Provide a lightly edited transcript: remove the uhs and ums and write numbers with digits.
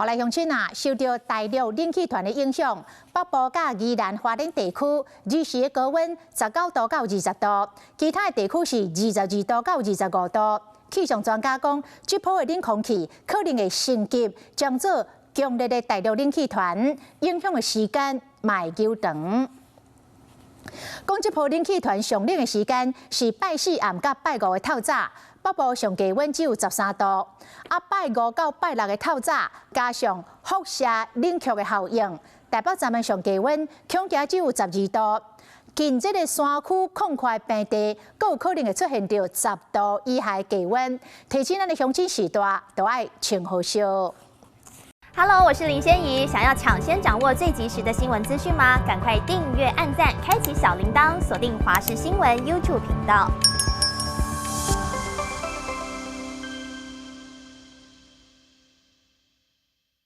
來鄉親啊，受著大陸冷氣團的影響，北部佮宜蘭花蓮地區日時的高溫19度到20度，其他的地區是22度到25度。氣象專家講，這波的冷空氣可能會升級，轉做強烈的大陸冷氣團，影響的時間嘛會久長。講這波冷氣團上冷的時間是拜四暗佮拜五的透早，北部上低溫只有13度。啊，拜五到拜六的透早，加上輻射冷卻的效應，台北站的上低溫恐驚只有12度。近這个山區空曠平地，閣有可能會出現著10度以下的低溫。提醒咱的鄉親序大，都愛穿好少。 Hello，我是林仙怡。想要搶先掌握最及時的新聞資訊嗎？趕快訂閱、按讚、開啟小鈴鐺，鎖定華視新聞 YouTube 頻道。